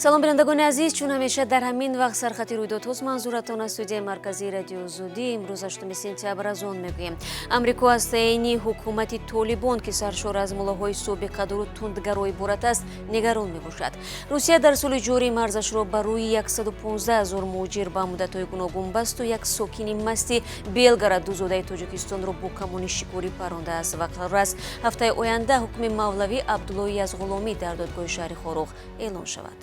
Салом, бинандагони азиз. Чун ҳамеша дар ҳамин вақт сархати рӯйдодҳост манзуратон аз студияи марказии Радиои Озодӣ. Имрӯз 8 сентябр аз он мегӯем: Амрико аз таъйини ҳукумати Толибон, ки саршор аз муллоҳои собиқадору тундгаро иборат аст, нигарон мебошад. Русия дар соли ҷорӣ марзашро ба рӯи 115 ҳазор муҳоҷир ба муддатҳои гуногун басту як сокини масти Белгарад дузодаи Тоҷикистонро бо камони шикорӣ парондааст ва қарор аст, ҳафтаи оянда ҳукми мавлавӣ Абдуллои Язғуломӣ дар додгоҳи шаҳри Хоруғ эълон шавад.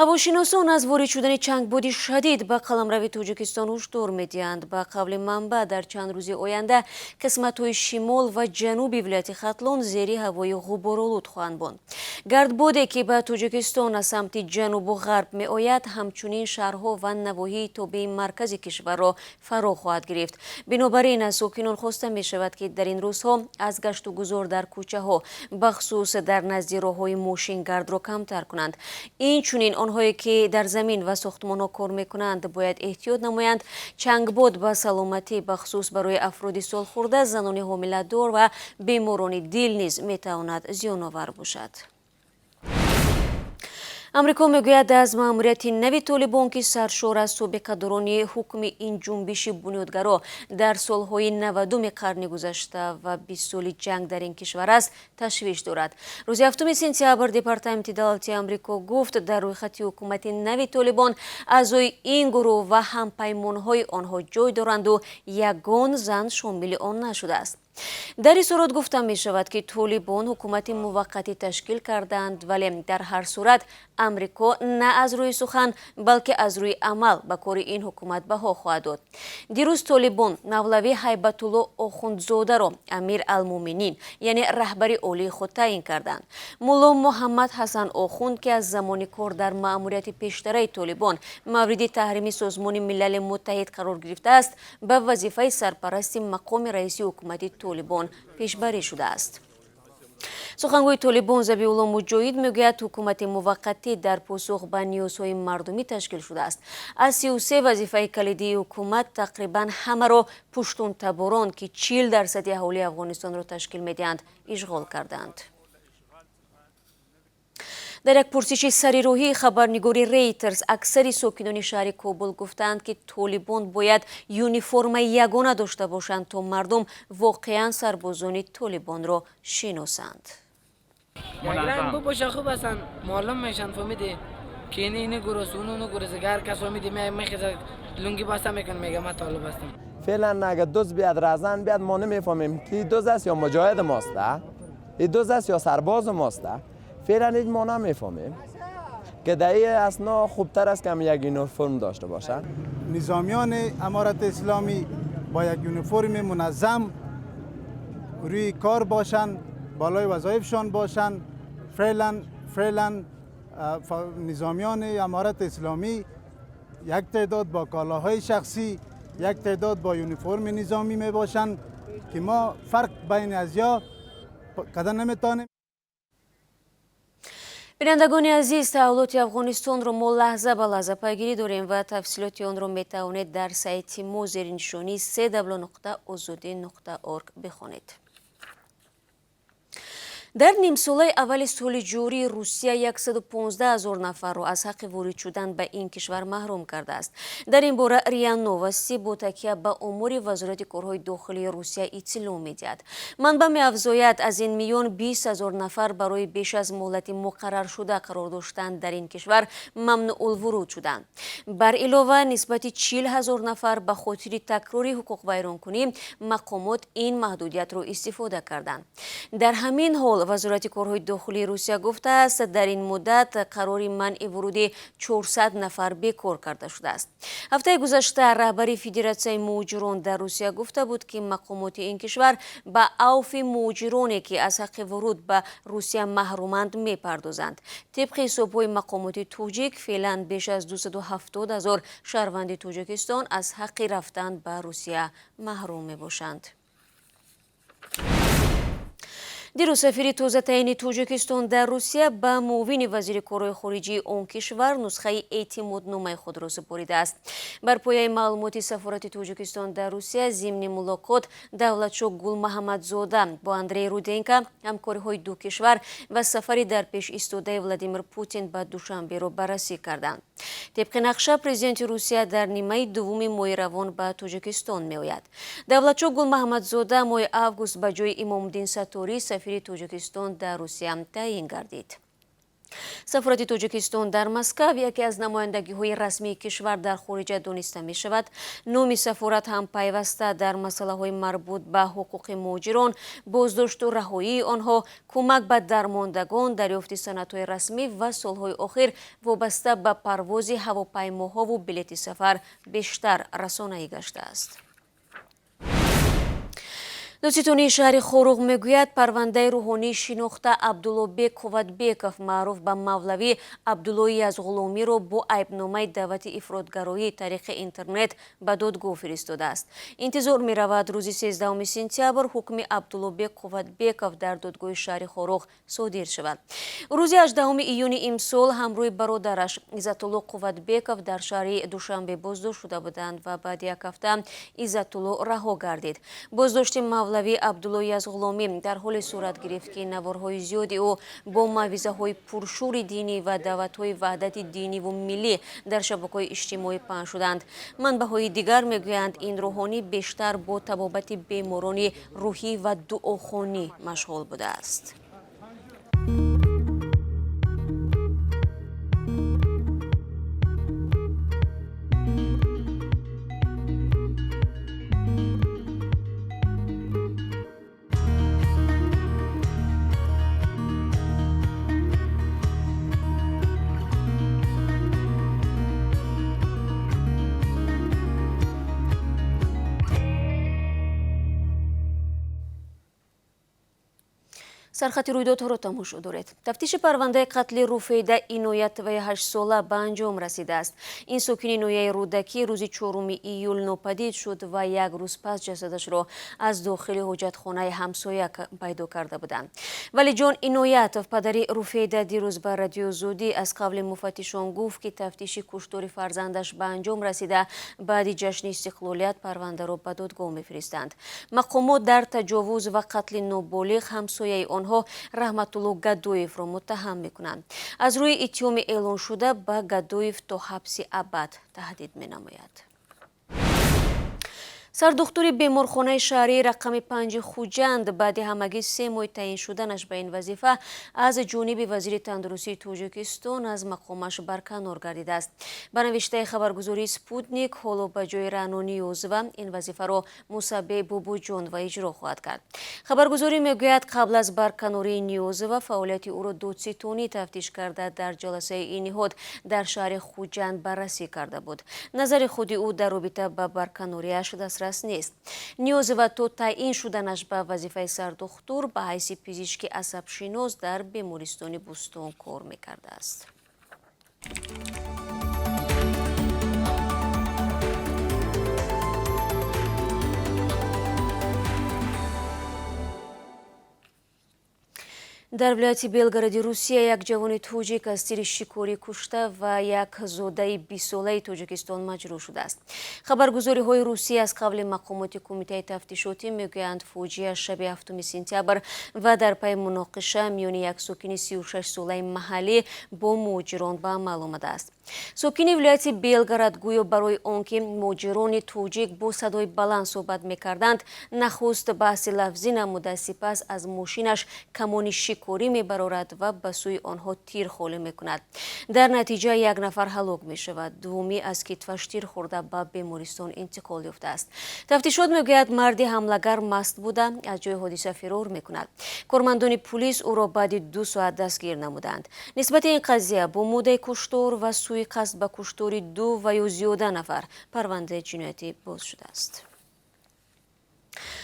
Ҳавошиносон аз ворид шудани чангбоди шадид ба қаламрави Тоҷикистон ҳушдор медиҳанд. Ба қавли манбаъ, дар чанд рӯзи оянда қисматҳои шимол ва ҷануби вилояти Хатлон зери ҳавои ғуборолуд хоҳанд буд. Гардбоде, ки ба Тоҷикистон аз самти ҷанубу ғарб меояд, ҳамчунин шаҳрҳо ва навоҳии тобеи маркази кишварро фаро хоҳад гирифт. Бинобар ин, аз сокинон хоста мешавад, ки дар ин рӯзҳо аз гашту гузор дар кӯчаҳо, бахусус дар назди роҳҳои мошингардро камтар кунанд. Инчунин онҳое, ки дар замин ва сохтмонҳо кор мекунанд, бояд эҳтиёт намоянд. Чангбод ба саломатӣ, бахусус барои афроди солхӯрда, занони ҳомиладор ва беморони дил низ метавонад зиёновар бошад. Амрико мегӯяд, аз маъмурияти нави Толибон, ки саршор аз собиқадорони ҳукми ин ҷунбиши бунёдгаро дар солҳои 90-уми қарни гузашта ва 20 соли ҷанг дар ин кишвар аст, ташвиш дорад. Рӯзи 7 сентябр Департаменти давлатии Амрико гуфт, дар рӯйхати ҳукумати нави Толибон аъзои ин гурӯҳ ва ҳампаймонҳои онҳо ҷой доранду ягон зан шомили он нашудааст. Дар изҳорот гуфта мешавад, ки толибон ҳукумати муваққатӣ ташкил кардаанд, вале дар ҳар сурат Амрико на аз рӯи сухан, балки аз рӯи амал ба кори ин ҳукумат баҳо хоҳад дод. Дирӯз толибон мавлавӣ Ҳайбатулло Охундзодаро Амир Алмуминин, яъне раҳбари олии худ таъин карданд. Мулло Муҳаммад Ҳасан Охунд, ки аз замони кор дар маъмурияти пештараи Толибон мавриди таҳрими Созмони Милали Муттаҳид қарор гирифтааст, ба вазифаи сарпарасти мақоми раиси ҳукумати Толибон пешбарӣ шудааст. Сухангӯи Толибон Забиулло Муҷоҳид мегӯяд, ҳукумати муваққатӣ дар посух ба ниёзҳои мардумӣ ташкил шудааст. Аз 33 вазифаи калидии ҳукумат тақрибан ҳамаро пуштунтаборон, ки 40 дарсади аҳолии Афғонистонро ташкил медиҳанд, ишғол кардаанд. Дар як пурсиши сарироҳии хабарнигори Рейтерс аксари сокинони шаҳри Кобул гуфтаанд, ки толибон бояд юниформаи ягона дошта бошанд, то мардум воқеан сарбозони толибонро шиносанд. Ранг باشه خوب هستن، معلوم میشن. فهمیدی که اینه اینه گروه، اونو اونو گروه. هر کس فهمیدی میخیزه، لونگی بسته میکنه، میگه من طالب هستم. فعلا اگه دزد بیاد، راهزن بیاد، ما نمیفهمیم کی دزد است یا مجاهد ماست، این دزد است یا سرباز ماست. فعلا هیچ ما نمیفهمیم که در این اثنا خوبتر است که هم یک یونیفرم داشته باشن. نظامیان امارت اسلامی با یک یونیفرم منظم روی کار باشند، بالای وظایفشان باشند. فعلا نظامیان امارت اسلامی یک تعداد با کالاهای شخصی، یک تعداد با یونیفرم نظامی می باشند که ما فرق بین ازیا کده نمیتونیم. Бинандагони азиз, таҳаввулоти Афғонистонро мо лаҳза ба лаҳза пайгирӣ дорем ва тафсилоти онро метавонед дар сайти мо зери нишонии cw.ozodi.org бихонед. Дар нимсолаи аввали соли ҷорӣ Русия 115 ҳазор нафарро аз ҳаққи ворид шудан ба ин кишвар маҳрум кардааст. Дар ин бора РИА Новости бо такя ба омори Вазорати корҳои дохилии Русия иттилоъ медиҳад. Манбаъ меафзояд, аз ин миён 20 ҳазор нафар барои беш аз муҳлати муқарраршуда қарор доштан дар ин кишвар мамнуъулвуруд шуданд. Бар илова, нисбати 40 ҳазор нафар ба хотири такрори ҳуқуқвайронкунӣ мақомот ин маҳдудиятро истифода карданд. Дар ҳамин ҳол, Вазорати корҳои дохилии Русия гуфтааст, дар ин муддат қарори манъи вуруди 400 нафар бекор карда шудааст. Ҳафтаи гузашта раҳбари Федератсияи муҳоҷирон дар Русия гуфта буд, ки мақомоти ин кишвар ба авфи муҳоҷироне, ки аз ҳаққи вуруд ба Русия маҳруманд, мепардозанд. Тибқи ҳисобҳои мақомоти тоҷик, феълан беш аз 270 ҳазор шаҳрванди Тоҷикистон аз ҳаққи рафтан ба Русия маҳрум мебошанд. Дирӯз сафири тозатаъини Тоҷикистон дар Русия ба муовини вазири корҳои хориҷии он кишвар нусхаи эътимодномаи худро супоридааст. Бар пояи маълумоти сафорати Тоҷикистон дар Русия, зимни мулоқот Давлатшо Гулмаҳамадзода бо Андрей Руденко ҳамкориҳои ду кишвар ва сафари дар пеш истодаи Владимир Путин ба Душанберо баррасӣ карданд. Тибқи нақша, президенти Русия дар нимаи дуввуми моҳи равон ба Тоҷикистон меояд. Давлатшо Гулмаҳамадзода моҳи август ба ҷои Имомуддин Сатторӣ сафири Тоҷикистон дар Русия таъин гардид. Сафорати Тоҷикистон дар Москав яке аз намояндагиҳои расмии кишвар дар хориҷа дониста мешавад. Номи сафорат ҳам пайваста дар масъалаҳои марбут ба ҳуқуқи муҳоҷирон, боздошту раҳоии онҳо, кӯмак ба дармондагон, дарёфти санадҳои расмӣ ва солҳои охир вобаста ба парвози ҳавопаймоҳову билети сафар бештар расонаӣ гаштааст. Додситонии шаҳри Хоруғ мегӯяд, парвандаи рӯҳонии шинохта Абдуллобек Қувватбеков, маъруф ба Мавлавӣ Абдуллои Язғуломиро бо айбномаи даъвати ифротгароӣ тариқи интернет ба додгоҳ фиристодааст. Интизор меравад, рӯзи 13 сентябр ҳукми Абдуллобек Қувватбеков дар додгоҳи шаҳри Хоруғ содир шавад. Рӯзи 18 июни имсол ҳамрӯи бародараш Иззатулло Қувватбеков дар шаҳри Душанбе боздошт шуда буданд ва баъди як ҳафта Иззатулло раҳо гардид. Боздошти Мавлавӣ Абдуллои Язғуломӣ дар ҳоле сурат гирифт, ки наворҳои зиёди ӯ бо мавъизаҳои пуршӯри динӣ ва даъватҳои ваҳдати диниву миллӣ дар шабакаҳои иҷтимоӣ паҳн шуданд. Манбаъҳои дигар мегӯянд, ин рӯҳонӣ бештар бо табобати беморони рӯҳӣ ва дуохонӣ машғул будааст. Сархати рӯйдодҳоро тамошо доред. Тафтиши парвандаи қатли Руфейда Иноятоваи 8-сола ба анҷом расидааст. Ин сокини ноҳияи Рӯдакӣ рӯзи 4 июл нопадид шуд ва як рӯз пас ҷасадашро аз дохили ҳоҷатхонаи ҳамсоя пайдо карда буданд. Валиҷон Иноятов, падари Руфейда, дирӯз ба Радиои Озодӣ аз қавли муфаттишон гуфт, ки тафтиши куштори фарзандаш ба анҷом расида, баъди ҷашни истиқлолият парвандаро ба додгоҳ мефиристанд. Мақомот дар таҷовуз ва қатли ноболиғ ҳамсояи онҳо Раҳматулло Гадоевро муттаҳам мекунанд. Аз рӯи иттиҳоми эълоншуда ба Гадоев то ҳабси абад таҳдид менамояд. Сардухтури беморхонаи шаҳрии рақами 5 Хуҷанд баъди ҳамагӣ 3 моҳ таъин шуданаш ба ин вазифа аз ҷониби вазири тандурустии Тоҷикистон аз мақомаш барканор гардидааст. Ба навиштаи хабаргузории Спутник, ҳоло ба ҷои Рано Ниёзова ин вазифаро Мусабе Бобоҷонова иҷро хоҳад кард. Хабаргузорӣ мегӯяд, қабл аз барканории Ниёзова фаъолияти ӯро додситонӣ тафтиш карда, дар ҷаласаи ин ниҳод дар шаҳри Хуҷанд баррасӣ карда буд. Назари худи ӯ дар робита ба барканориаш дастрас нест. Ниёзова то таъин шуданаш ба вазифаи сардухтур ба ҳайси пизишки асабшинос дар бемористони Бӯстон кор мекардааст. Дар вилояти Белгороди Русия як ҷавони тоҷик аз тири шикорӣ кушта ва як зодаи 20-солаи Тоҷикистон маҷрӯҳ шудааст. Хабаргузориҳои Русия аз қавли мақомоти кумитаи тафтишотӣ мегӯянд, фоҷиа шаби 7 сентябр ва дар пайи муноқиша миёни як сокини 36-солаи маҳаллӣ бо муҳоҷирон ба амал омадааст. Сокини вилояти Белгород гӯё барои он ки муҳоҷирони тоҷик бо садои баланд суҳбат мекарданд, нахуст баҳси лафзӣ намуда, сипас аз мошинаш камони шикорӣ мебарорад ва ба сӯи онҳо тир холӣ мекунад. Дар натиҷа як нафар ҳалок мешавад, дуввумӣ аз китфаш тир хӯрда ба бемористон интиқол ёфтааст. Тафтишот мегӯяд, марди ҳамлагар маст буда, аз ҷои ҳодиса фирор мекунад. Кормандони пулис ӯро баъди 2 соат дастгир намуданд. Нисбати ин қазия бо моддаи куштор ва сӯи қасд ба куштори 2 ва ё зиёда нафар парвандаи ҷиноятӣ боз шудааст.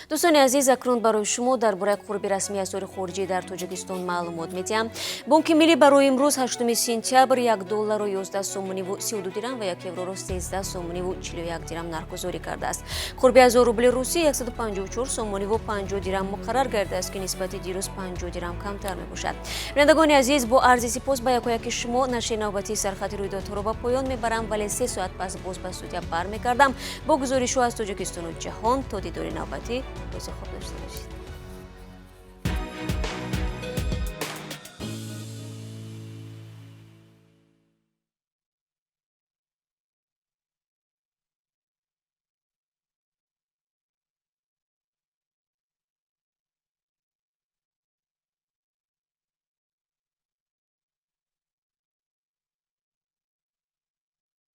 Дӯстони азиз, акнун барои шумо дар бораи қурби расмии асъори хориҷӣ дар Тоҷикистон маълумот медиҳам. Бонки Миллӣ барои имрӯз, 8 сентябр, 1 долларро 11 сомониву 32 дирам ва 1 евроро 13 сомониву 41 дирам нархгузорӣ кардааст. Қурби 1000 рубли русӣ 154 сомониву 50 дирам муқаррар гардааст, ки нисбати дирӯз 50 дирам камтар мебошад. Бинандагони азиз, бо арзи сипос ба якояки шумо нашри навбатии Сархати рӯйдодҳоро ба поён мебарам, вале 3 соат пас боз ба студия бармегардам бо гузоришҳо аз Тоҷикистону ҷаҳон. То дидори навбатӣ рӯзи хуб дошта бошед.